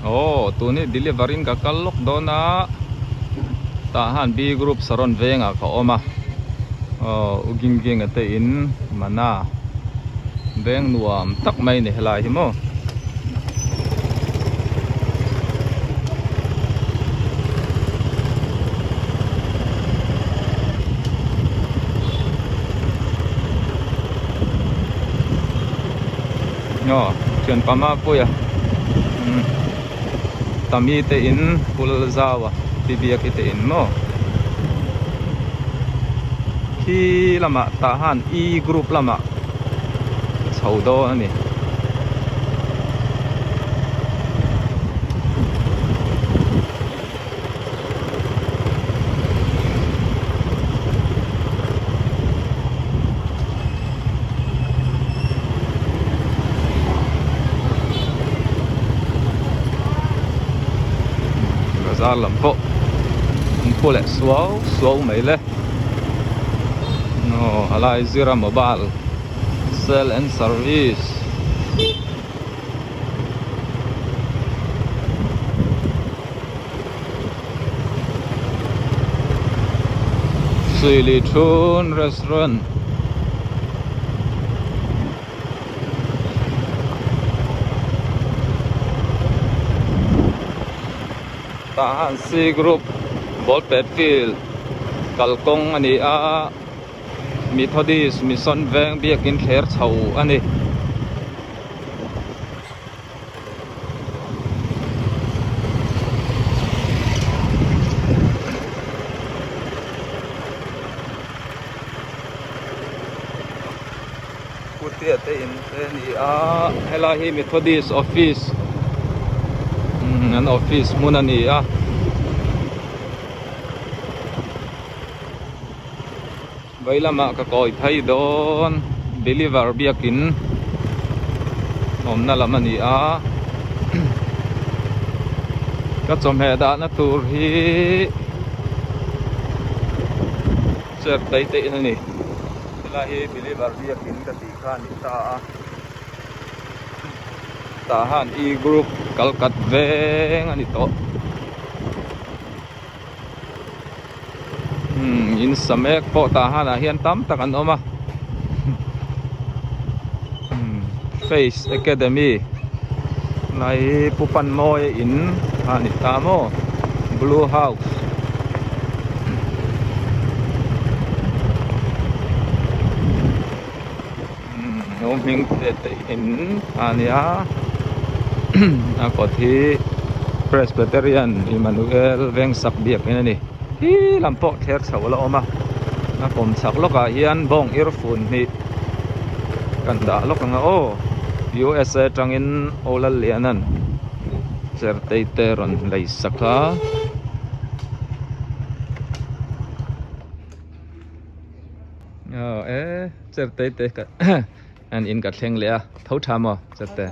Aw tun hi deliver in ka kal lawk dawn a tah han B group Saron vengah ka awm a aw u Gingging a te in mana veng nuam tak mai a ni helai hi maw. Aw thian pama puia umm tami te in pul zau a pi biaki te in maw khi lamah tah han e group lamah chho dawn a ni. Bazar lam pawh an phu leh suau suau mai le aw helai zira mobile sale and service. Suili Thun Restaurant tah han C group ball pet field kalkawng a ni a. Methodist Mission veng biakin thler chho a ni. Putea te in te a ni a helai hi Methodist office an office hmun a ni a. Vai lamah ka kawi phei dawn believer biakin awmna lam a ni a ka chawhmeh dahna tur hi chep daih daih a ni helai hi believer biakin ka tih kha a ni ta a tah han e group kal kat veng a ni tawh. Umm in sa mek pawh tah han ah hian tam tak an awm a umm face academy lai hi pu panmawi a in a ni ta maw blue house umm lo hming te te in a nia a kawt hi Presbyterian Emmanuel Vengsak biakin a ni hi lam pawh thler chho a la awm a a kawm chhak lawkah hian bawng earphone hi kan dah lawk ang a aw USA atangin Awlalliana'n chertei te rawn lei sak a. Aw e cherte te ka an in ka thleng leh a tho tha maw cherte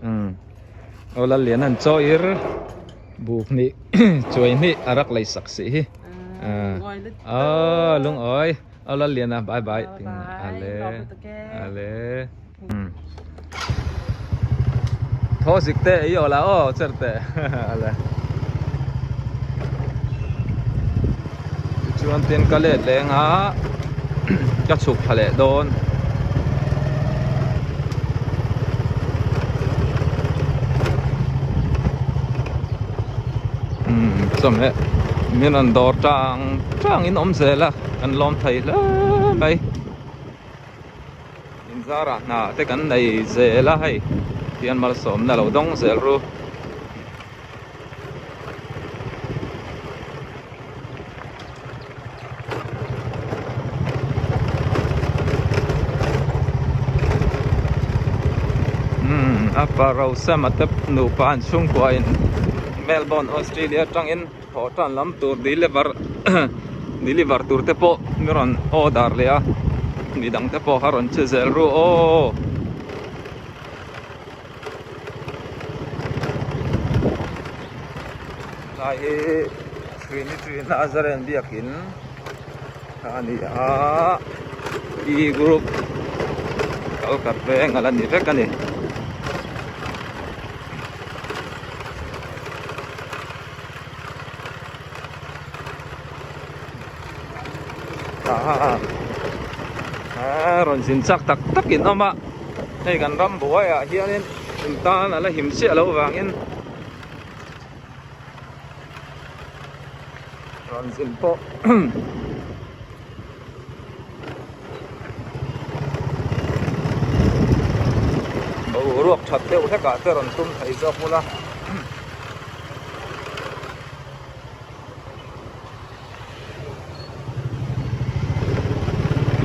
umm aw lal lian an chaw ir buk hnih chuai hnih a rak lei sak si hi aw lungawi aw lal lian a bye bye ting ale ale umm tho zik te ei aw la aw cherte ale Tichuan tin ka let leng a ka chhuk thla leh dawn. Umm chawhmeh min rawn dawr tang tang in awm zel a kan lawm thei hle mai. Inzarah hna te kan nei zel a hei tihian malsawmna lo dawng zel ru. Umm a pa Rosema te nupa an chhungkua in Melbourne Australia atangin thawh tan lam tur deliver deliver tur te pawh mi rawn order leh a midang te pawh kha rawn che zel ru aw. Helai hi Trinity Nazarene biakin a ni a E group kal khat veng a la ni vek a ni. Tah rawn zin chak tak tak in awm a, hei kan ram buaiah hianin in tan a la him chiah loh vangin rawn zin pawh boruak that deuh hlekah te rawn tum thei zawk bula.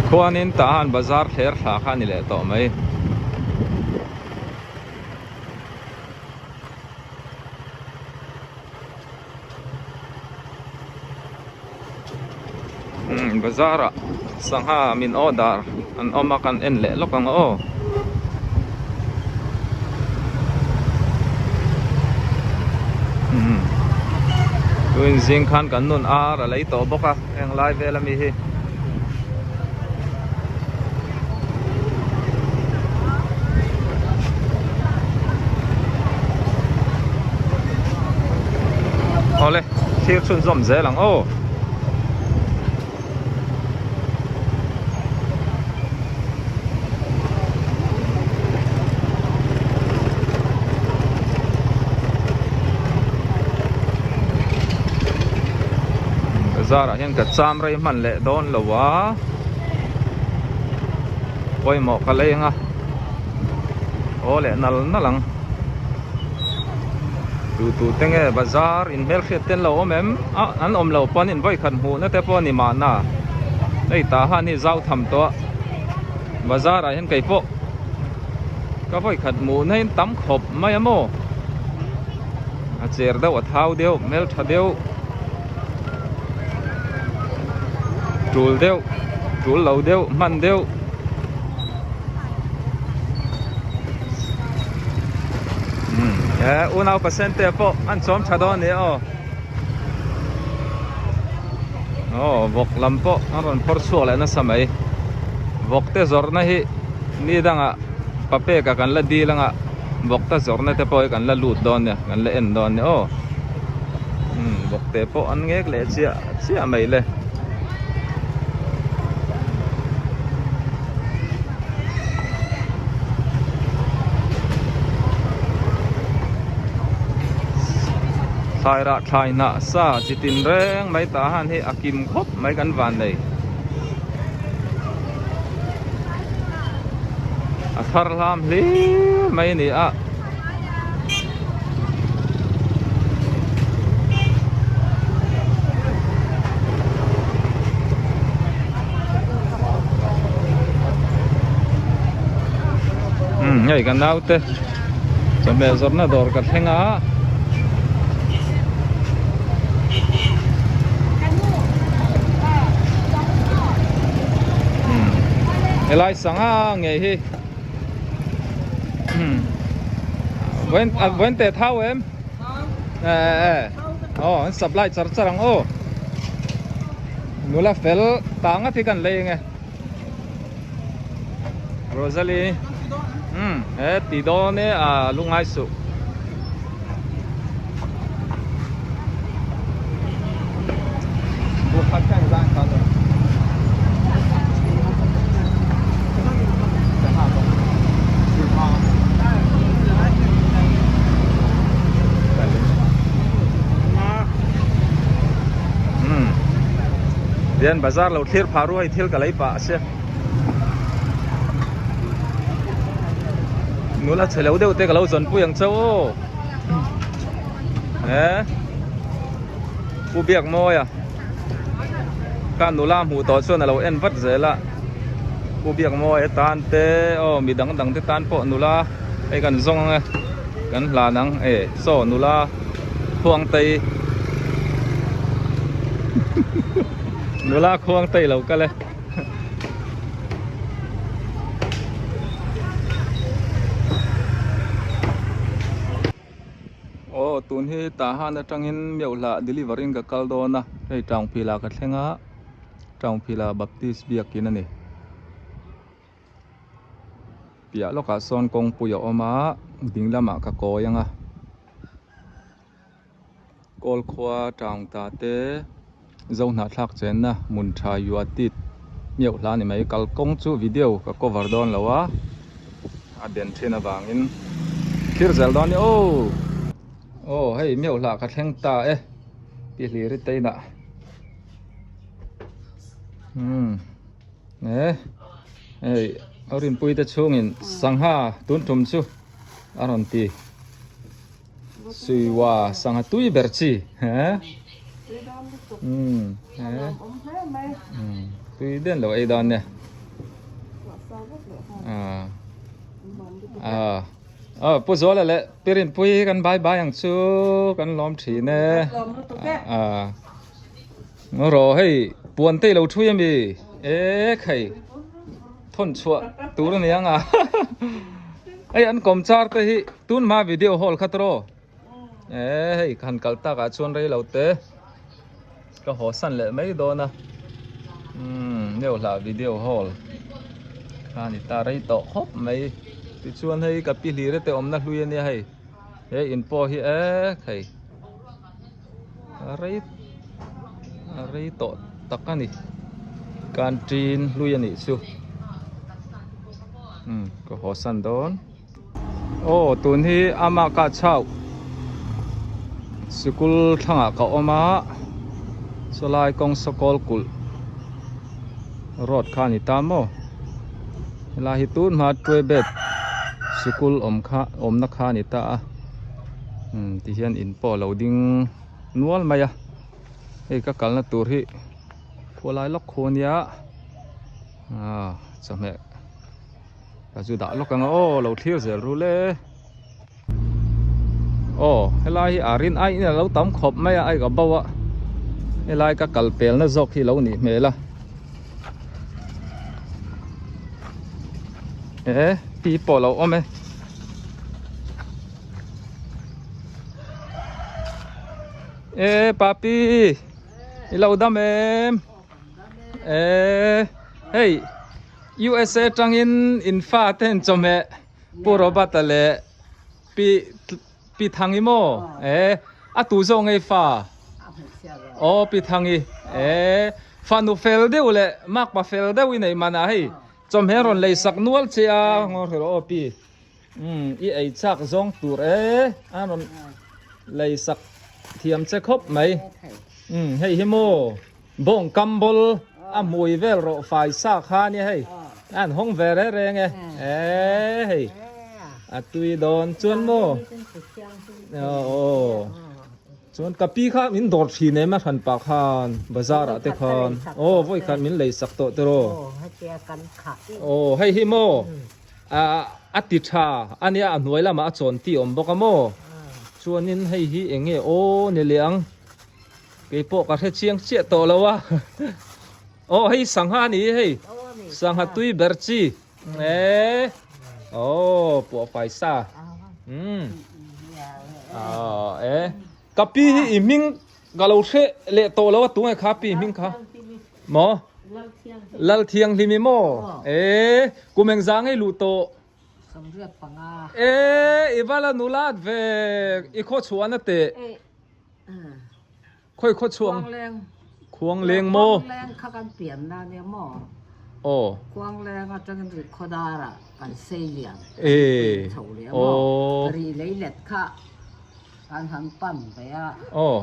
Tikhuanin tah han bazar thler thla kha a ni leh tawh mai. Umm bazar ah sangha min order an awm a kan en leh lawk ang aw. Umm tuin zing khan kan nun ar a lei tawh bawk a heng lai vel ami hi. Awle thlir chhunzawm zel ang aw. Bazar ah hian ka cham rei hman leh dawn lo a pawimawh ka leng a aw leh nal nal ang tu tu te nge bazar in hmelhriat te an lo awm em a an awm lo pawn in vawikhat hmuh na te pawh a ni mahna hei tah han hi zau tham tawh a bazar ah hian kei pawh ka vawikhat hmuh na in tam khawp mai a maw a cher deuh a thau deuh hmeltha deuh tul deuh tul lo deuh hman deuh. He unau pasien te pawh an chawm tha dawn nia aw aw vawk lam pawh an rawn phawrh chhuak leh nasa mai vawk te zawrhna hi ni dangah papek ah kan la dil anga vawk te zawrhna te pawh hi kan la lut dawn nia kan la en dawn nia aw umm vawk te pawh an ngek leh chiah chiah mai le. Thlai rah thlai hnah sa chi tin reng mai tah han hi a kim khawp mai kan van nei. A thar hlam hlir mai a ni a. Umm hei ka naute chawhmeh zawrhna dawr ka thleng a. Umm helai sangha ngei hi. Vawiin teh thau em? Aw an supply char char ang aw. Nula fel ta ngat hi kan lei ange. Rosalie umm he ti dawn e a lungai suh. Tian bazar lo thlir phah ruai thil ka lei pah a sia. Nula chhe lo deuh te ka lo zawn pui ang chauh aw. He Pu Biakmawia ka nula hmuh tawh chuan a lo en vat zel a Pu Biakmawia tan te aw mi dang dang te tan pawh nula hei kan zawng ang e kan hlan ang e saw nula khuangtei nula khuangtei lo kal e. Aw tun hi Tahan atangin Miohlah delivery in ka kal dawn a hei Taungphila ka thleng a Taungphila Baptist biakin a ni piah lawkah sawn kawngpui a awm a ding lamah ka kawi ang a. Kawl khua Taungta te Zohnahthlak chenna hmun tha Yuatit. Miauh hla ni mai kalkawng chu video ka cover dawn lo a a den thin avangin thlir zel dawn ni aw aw hei miauh hla ka thleng ta e ti hlir i te inah umm e hei a rinpui te chhungin sangha tun tum chu a rawn ti. Suiwa sangha tui ber chi he umm he umm tui den lo ei dan nia ah ah aw pu Zuala leh Pi Rinpui kan bye bye ang chu kan lawm thin e ah ngaw rawh hei puan te i lo thui ami ek hei. Thawn chhuah tur a ni ang a hei an kawm char te hi tun hma video hall kha tawh e hei ka han kal tak ah chuan rei lo te ka haw san leh mai dawn a umm neu hlah video hall kha ni ta rei tawh khawp mai tichuan hei ka pi hlir te awmna hlui a nia hei he in pawh hi ek hei rei rei tawh tak a ni canteen hlui a nih chu umm ka haw san dawn aw tun hi ama ka chau sikul thlangah ka awm a sawlai kawng sakawl kulh road kha a ni ta maw helai hi tun hma tuebet sikul awm kha awmna kha a ni ta a. Umm ti hian in pawh a lo ding nual mai a hei ka kalna tur hi khawlai lawk khu ania ah chawhmeh ka zu dah lawk ang a aw lo thlir zel ru le aw helai hi a rin aiin a lo tam khawp mai a ai ka bo a helai ka kal pelna zawk hi lo nih hmel a e pi pawh a lo awm e. E papi i lo dam em e hei USA tangin in fa te in chawhmeh Pu Robert a leh Pi Pi Thangi maw e a tu zawk ngei fa aw Pi Thangi e fanu fel deuh leh makpa fel deuh i neih manah hei chawhmeh rawn lei sak nual che a ngaw hrelo aw Pi. Umm i ei chak zawng tur e a rawn lei sak thiam che khawp mai umm hei hi maw bawng kam bawl a hmui vel rawh fai sa kha ania hei a an hawng ve reng reng e e hei a tui dawn chuan maw aw aw chuan ka pi kha min dawr thin em a hran pah khan bazar ah te khan aw vawi khat min lei sak tawh tiraw aw hei hi maw. A ti tha a nia a hnuai lamah a chawn tih awm bawk a maw chuanin hei hi eng nge aw ni leh ang keipawh ka hre chiang chiah tawh lo a aw hei sangha a ni hei sangha tui ber chi e aw puah fai sa umm aw e ka pi hi i hming ka lo hre leh tawh lo a tunge kha pi hming kha maw Lalthianghlimi maw? E, kum eng zang ei luh tawh? 75. E, i va la nulat ve, i khaw chhuah na teh. Khawi khaw chhuah ang? Khuangleng. Khuangleng maw? Khuangleng kha kan pian na nia maw? Aw. Khuangleng atangin Rihkhawdar ah kan sei lian. E. Chho leh maw? Rih lei let kha kan han pan ve a. Aw.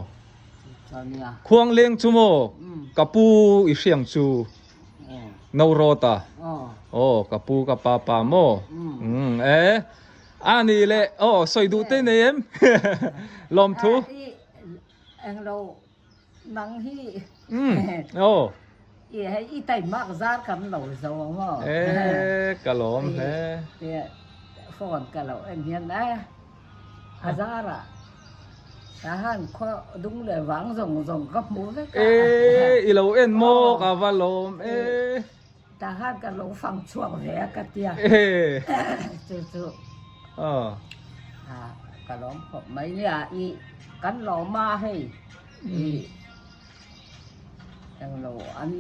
Khuang leng chu maw ka pu i hriang chu no rawt a aw ka pu ka pa pa maw umm e a ni le aw sawi duh te nei em lawmthu umm aw e ka lawm hle. Tahan khaw dung leh vang zawng zawng ka hmu vek a. E i lo en maw ka va lawm e. Tahan ka lo fang chhuak ve a ka tia. Chu chu ka lawm khawp mai nia i kan lawm a hei i englo an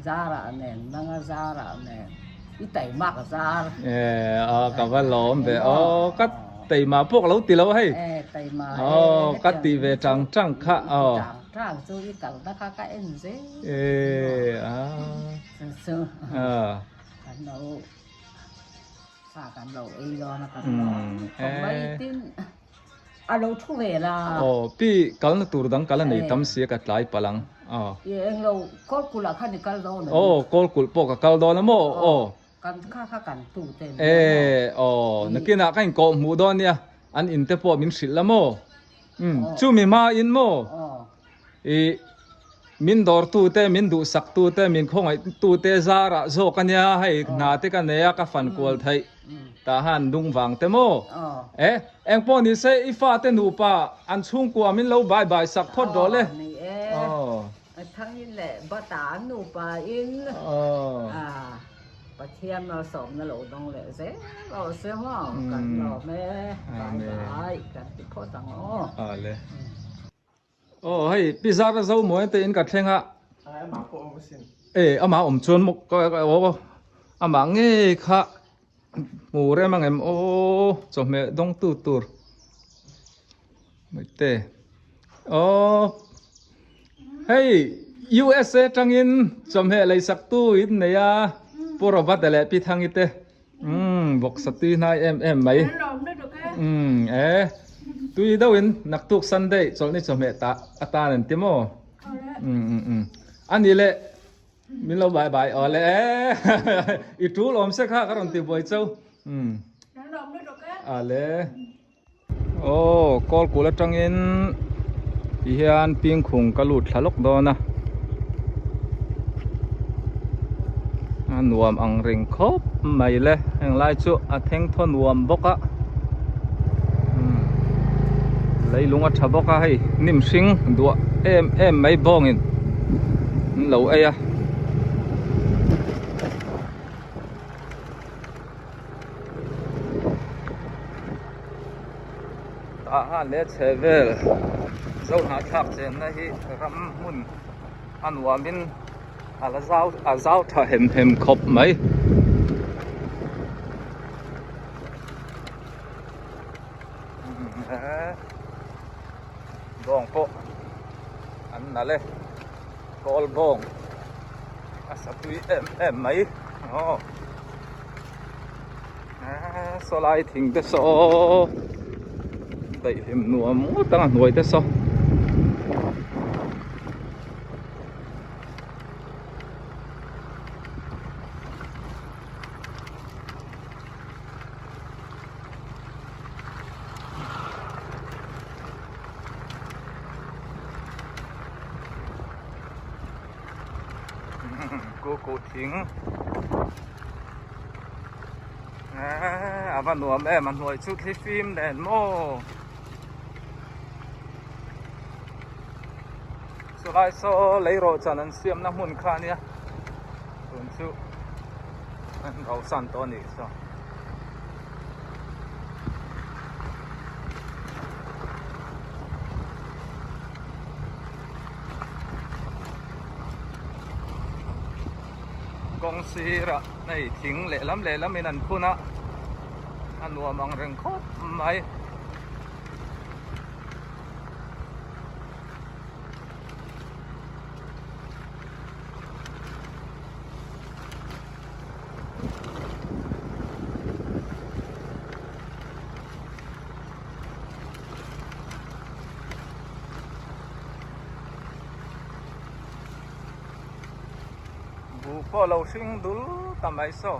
zarah nen nanga zarah nen i taimak zar. E a ka va lawm ve aw ka taima pawh ka lo ti lo a hei. E taima e. Aw ka ti ve tang tang kha aw. Tang chu i kalna kha ka en zel E a. Chu chu A. Kan lo sa kan lo ei dawn a kan lo khawp mai tin a lo thu ve la. Aw pi kalna tur dang kal a nei tam sia ka tlai palh ang. Aw. I englo kawlkulh ah khan i kal dawn em? Aw kawlkulh pawh ka kal dawn a maw aw. Kan kha kha kan tu te nia maw? E aw nakinah ka inkawh hmuh dawn nia an in te pawh min hrilh la maw? Umm chumi hma in maw? I min dawr tu te min duhsak tu te min khawngaih tu te zarah zawk a nia hei hna te ka nei a ka fan kual theih tah han dung vang te maw? E engpawh ni se i fate nupa an chhungkua min lo bai bai sak phawt rawh le. Aw. A thangin leh bata an nupa in Pathian malsawmna lo dawng leh zel aw se maw kan lawm e bye bye kan ti phawt ang aw. Ale. Aw hei pi zara zo mawi te in ka thleng a. Amah pawh awm asin. E amah awm chuan maw ka aw amah ngei kha hmu rem ang em aw chawhmeh dawng tu tur. Maite aw hei USA tangin chawhmeh lei sak tu in nei a Pu Robert-a leh Pi Thangi te umm bawksa tui hnai em em mai umm e tui deuh in naktuk Sunday chawlhni chawhmeh tah atan an ti maw umm umm umm a ni leh min lo bai bai aw le e i tul awm se kha ka rawn ti buai chau umm a le. Aw kawlkul atangin ti hian pingkhung ka lut thla lawk dawn a a nuam ang reng khawp mai le heng lai chu a thengthaw nuam bawk a leilung a tha bawk a hei hnim hring duah em em mai bawngin an lo ei a. Tah han leh chhe vel zo hnahthlak chenna hi ram hmun a nuamin a la zau a zau tha hem hem khawp mai. Bawng pawh an nalh e kawl bawng a sa tui em em mai aw. Saw lai thing te saw daihlim nuam ngawt ang a hnuai te saw. Kuhkuh thing. A va nuam em a hnuai chu thli fim nen maw chulai saw lei rawh chan an siamna hmun kha ania tun chu an rauhsan tawh a nih saw. Kawng sirah hei thing lehlam lehlam in an phun a a nuam ang reng khawp mai. Buh pawh lo hring dul ta mai saw.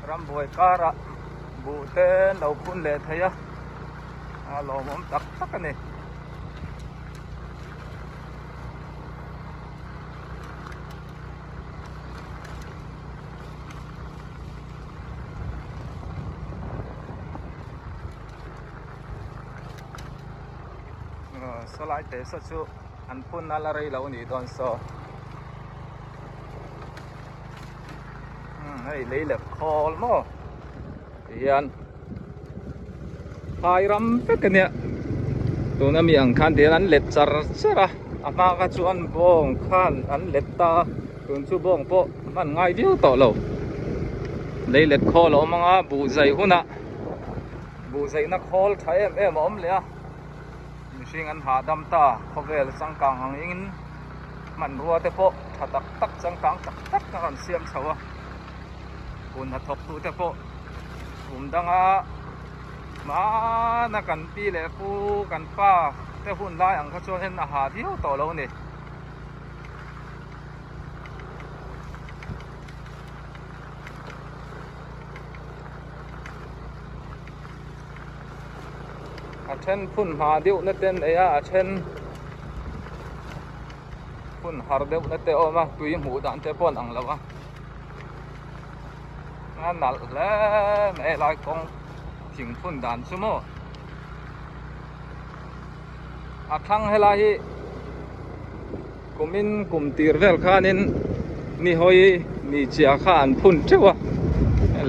Rambuai karah buh te an lo phun leh thei a, a lawmawm tak tak a ni. Saw lai te saw chu an phun a la rei lo anih dawn saw hei lei leh khawl maw ti hian phai ram vek ania tuna mi ang khan tihian an let char char a a hma kha chuan bawng khan an let ta a tun chu bawng pawh hman ngai viau tawh lo lei let khawl a awm ang a buh zai hunah. Buhzaihna khawl tha em em a awm leh a, mihring an hahdam ta, khawvel changkang ang ingin hmanrua te pawh tha tak tak changkang tak tak a rawn siam chho a, hun hnathawk tu te pawh kum danga hmana kan pi leh pu kan pa te hun lai ang kha chuan en a ha viau tawh lo a ni. A then phun hma deuh na te an nei a a then phun har deuh na te a awm a tui hmuh dan te pawh an ang lo a a nalh hle mai helai kawng thing phun dan chu maw a thlang helai hi. Kumin kum tir vel khanin ni hawi ni chia kha an phun teuh a,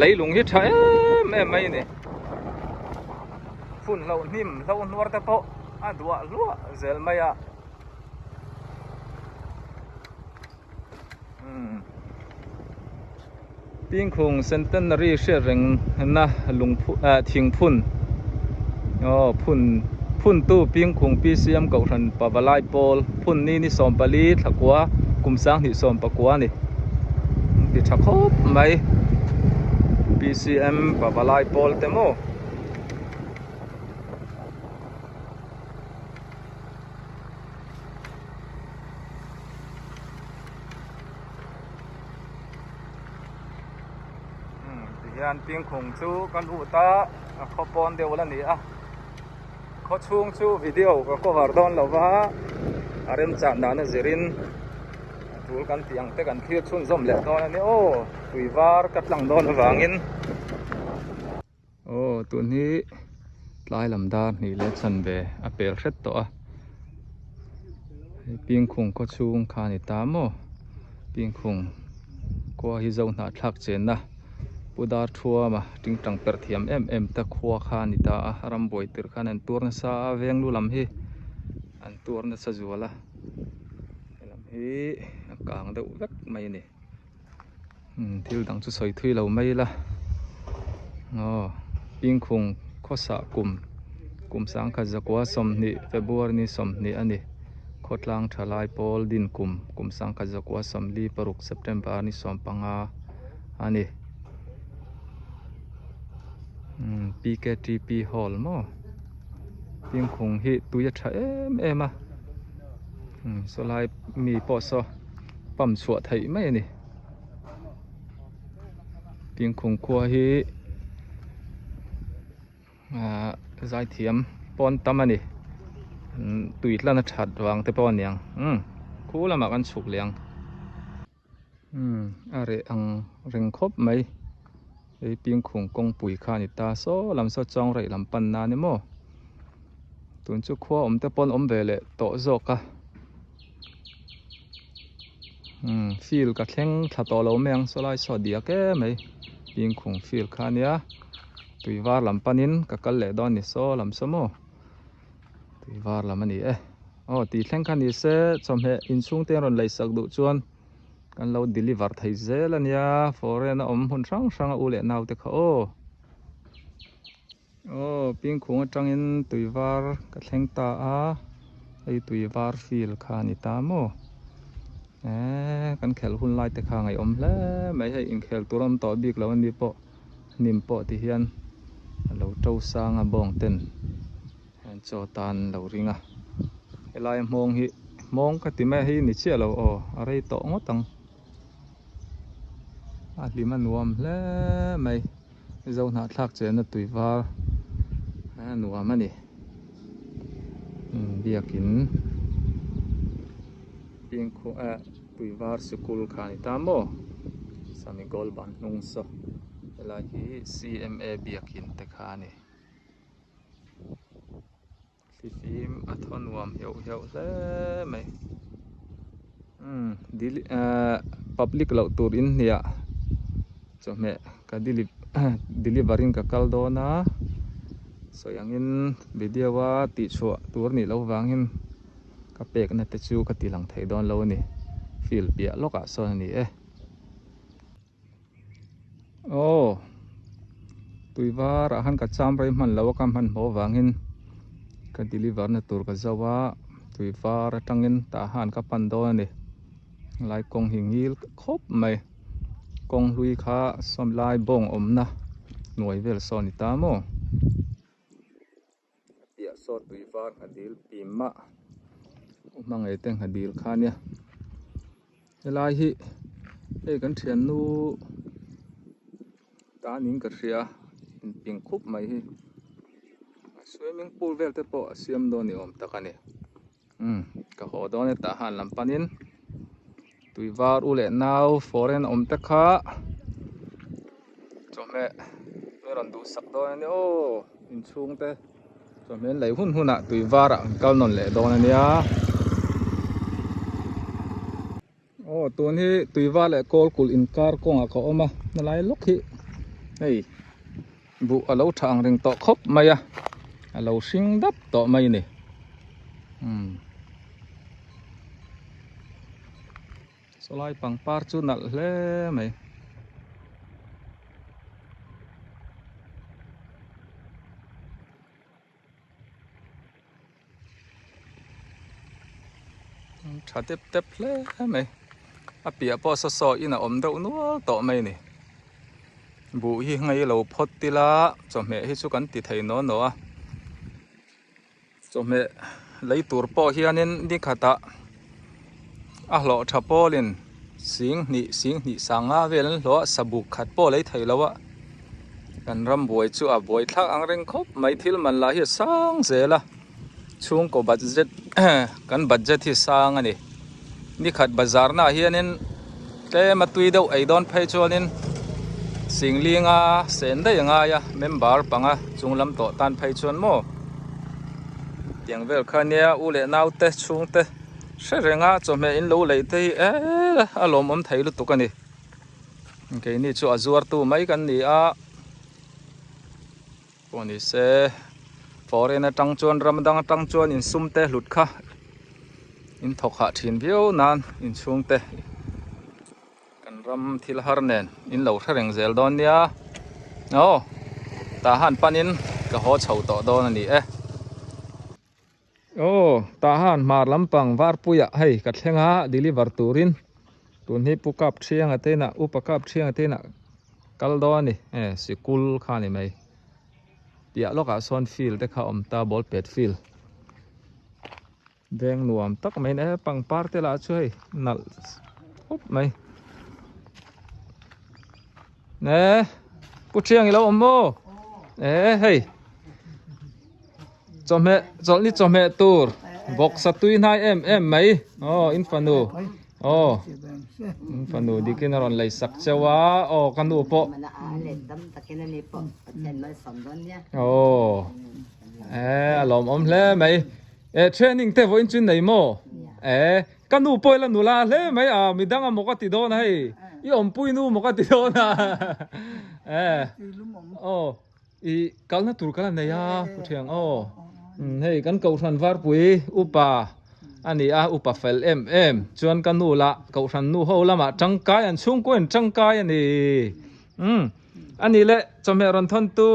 leilung hi tha em em mai a ni. Phun hloh hnim hlo hnuar te pawh a duah hluah zel mai a. Pingkhung Centenary hriat reng na lungphu ah thingphun aw phun phuntu Pingkhung PCM Kohhran Pavalai Pawl phun ni ni 14 thlakua kum 2019 a ni ti tha khawp mai PCM Pavalai Pawl te maw. Tihian Pingkhung chu ka lut a a khaw pawn deuh la ni a khaw chhung chu video ka cover dawn lo va a remchan dan a zirin a tul kan tih ang te kan thlir chhunzawm leh dawn a ni aw tui var ka tlang dawn avangin. Aw tun hi tlai lam dar hnih leh chan ve a pel hret tawh a hei Pingkhung khaw chhung kha a ni ta maw Pingkhung khua hi zo hnahthlak chenna Pu Darthuama tingtang perh thiam em em te khua kha a ni ta a rambuai tirh khan an tuar nasa a veng lu lam hi an tuar nasa zual a helam hi a kang deuh vek mai a ni. Thil dang chu sawi thui lo mai ila aw Pingkhung khawsah kum kum sangkhat zakua 20 February ni 20 a ni khawtlang tha lai pawl din kum kum sangkhat zakua 46 September ni 15 a ni PKTP hall maw Pingkhung hi tui a tha em em a sawlai mi pawh saw. pump chhuah theih mai a ni Pingkhung khua hi ahh zaithiam pawn tam a ni tui tlan a that vang te pawh a niang umm khu lamah kan chhuk leh ang umm a reh ang reng khawp mai hei Pingkhung kawngpui kha a ni ta saw lam saw chuang raih lam pan nan emaw tun chu khua awm te pawn awm ve leh tawh zawk a. Umm field ka thleng thla tawh lo mai ang sawlai saw diak em mai Pingkhung field kha ania tui var lam panin ka kal leh dawn ni saw lam saw maw tui var lam a ni e aw tih thleng kha ni se chawhmeh inchhung te an rawn lei sak duh chuan kan lo deliver thei zel ania foreign a awm hmun hrang hrang a u leh nau te kha aw. Aw Pingkhung atangin tui var ka thleng ta a hei tui var field kha a ni ta maw eee kan khelh hun lai te kha ngaihawm hle mai hei inkhel tur a awm tawh bik lo a ni pawh hnim pawh ti hian a lo to sang a bawng ten an chaw tan lo ring a helai hmawng hi hmawng ka ti mai a hei ni chiah lo aw a rei tawh ngawt ang a hlim a nuam hle mai. Zo hnahthlak chenna tui var a nuam a ni biakin Pingkhung eh tui var sikul kha a ni ta maw sami goal ban hnung saw helai hi C_M_A biakin te kha a ni thlifim a thaw nuam heuh heuh hle mai umm dil ehh public loh tur in hniah chawhmeh ka dili deliver in ka kal dawn a sawi angin video a tih chhuah tur a nih loh vangin ka pekna te chu ka ti lang thei dawn lo a ni field piah lawkah sawn a ni e. Aw. Tui varah khan ka cham rei hman lo a ka hmanhmawh avangin ka deliver na tur ka zo a tui var atangin tah han ka pan dawn a ni helai kawng hi ngil khawp mai kawng hlui kha sawm lai bawng awmna hnuai vel saw a ni ta maw. A piah saw tui var ngha dil pim mah u hmangaih te ngha dil kha ania helai hi hei kan thiannu ta niin ka hria inping khup mai hi swimming pool vel te pawh a siam dawn ni awm tak a ni umm ka haw dawn e tah han lam panin tui var u leh nau foreign awm te kha chawhmeh min rawn duhsak dawn a nia aw inchhung te chawhmeh an lei hun hunah tui varah an kal nawn leh dawn a nia. Aw tun hi tuiva leh kawl kulh inkar kawngah ka awm a helai lawk hi hei buh a lo tha ang reng tawh khawp mai a a lo hring dap tawh mai a ni umm sawlai pangpar chu nalh hle mai. Tha tep tep hle mai a piah pawh saw saw in a awm deuh nual tawh mai a ni buh hi ngei lo phawt ila chawhmeh hi chu kan ti thei naw naw a chawhmeh lei tur pawh hianin ni khatah a hlawh tha pawlin sing hnih sing hnih sanga vel an hlawh a sabuk khat pawh a lei thei lo a. Kan ram buai chu a buai thlak ang reng khawp mai thil man lah hi a sang zel a chhungkaw budget kan budget hi sang a ni nikhat bazar naah hianin tlem a tui deuh ei dawn phei chuanin singlinga sen daih a ngai a member panga chung lam tawh tan phei chuan maw tiang vel kha nia u leh naute chhungte hre renga chawhmeh in lo lei te hi eee a lawmawm thei lutuk a ni. Keini chu a zuartu mai kan ni a pawh ni se foreign atang chuan ram dang atang chuan insum te hlut kha in thawk hah thin viau nan inchhung te kan ram thil har nen in lo hre reng zel dawn nia aw tah han panin ka haw chho tawh dawn a ni e. Aw, tah han hmar lampang varpuiah hei ka thleng a deliver turin tun hi pu kap thianga te inah upa kap thianga te inah kal dawn a ni e sikul kha a ni mai piah lawkah sawn field te kha a awm ta ball pet field veng nuam tak mai e pangpar te lah chu hei nalh khawp mai e pu thiang i lo awm maw e hei. Chawhmeh chawlhni chawhmeh tur bawksa tui hnai em em mai aw in fanu aw in fanu dikin a rawn lei sak cheu a aw ka nu pawh aw e a lawmawm hle mai e training te vawiin chu nei maw e ka nu pawh ila nula hle mai a midang a maw ka ti dawn a hei i awmpui nu maw ka ti dawn a e aw. I kalna tur kal a nei a pu thiang aw hei kan kohhran varpui upa a ni a upa fel em em chuan ka nu lah kohhran nu ho lamah tangkai an chhungkaw in tangkai a ni umm a nih leh chawhmeh rawn thawn tu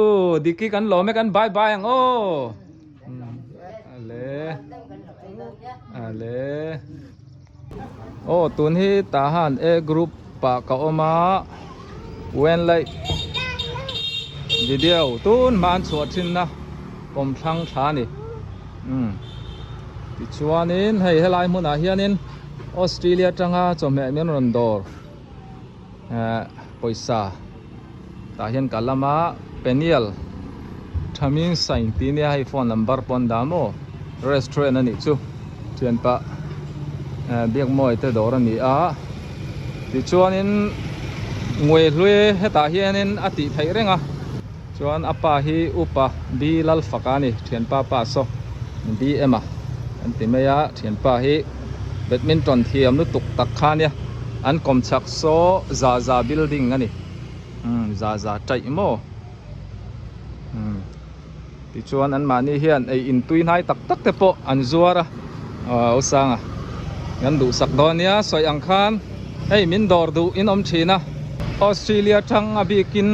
Diki kan lawm e kan bye bye ang aw ale ale aw tun hi tah han A group pah ka awm a wen laih video tun hma an chhuah thin na kawm thlang thla a ni umm tichuanin hei helai hmunah hianin Australia atanga chawhmeh min rawn dawr eh pawisa tah hian ka lam a peniel thamin sign tih nia hei phone number pawh an dah maw restaurant a nih chu thianpa eh biakmawi te dawr a ni a tichuanin ngui hlui hetah hianin a tih theih reng a chuan a pa hi upa B Lalfaka a ni thianpa pa saw B M a an ti mai a thianpa hi badminton thiam lutuk tak kha ania an kawm chhak saw za za building a ni umm za za taih maw umm. Tichuan anmahni hian ei intui hnai tak tak te pawh an zuar a, aw Sanga kan duhsak dawn nia sawi ang khan hei min dawr duh in awm thin a, Australia tang a bikin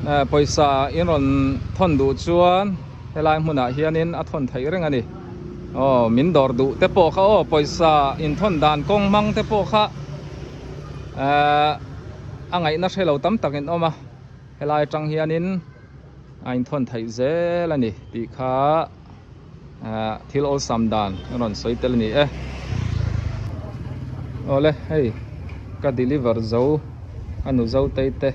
Pawisa in rawn thawn duh chuan helai hmunah hianin a thawn theih reng a ni. Aw min dawr duh te pawh kha aw pawisa inthawn dan kawng hmang te pawh kha ehh a ngaihna hre lo tam tak in awm a helai atang hianin a inthawn theih zel a ni tih kha ehh thil awlsam dan a rawn sawi tel a ni e. Awle hei ka deliver zo a nu zo tei te.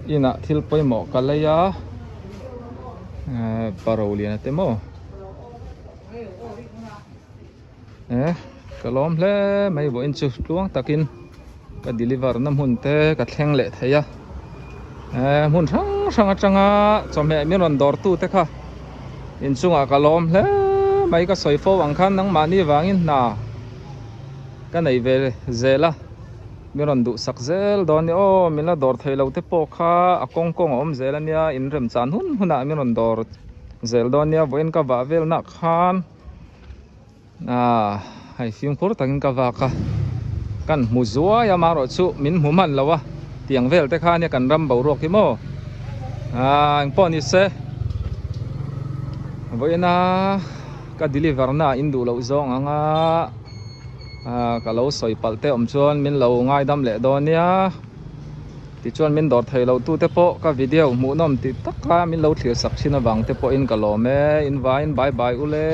Inah thil pawimawh ka lei a ehh paro lian te maw eh ka lawm hle mai vawiin chu tluang takin ka deliver na hmun te ka thleng leh thei a eh hmun hrang hrang atanga chawhmeh min rawn dawr tu te kha inchungah ka lawm hle mai ka sawi fo ang khan nangmahni vangin hna ka nei ve zel a. Mi rawn duhsak zel dawn nia aw min la dawr theih loh te pawh kha a kawng kawng a awm zel ania in remchan hun hunah min rawn dawr zel dawn nia vawiin ka vah vel nah khan ah hei fimkhur takin ka vak a kan hmu zuai a amaherawh chu min hmu hman lo a tiang vel te kha ania kan ram boruak hi maw ah engpawh ni se vawiina ka deliver na ah in duh loh zawng ang a. Ah ka lo sawi palh te awm chuan min lo ngaidam leh dawn nia tichuan min dawr thei loh tute pawh ka video hmuhnawm tih taka min lo thlir sak thin avang te pawhin ka lawm e in vaiin bye bye ule.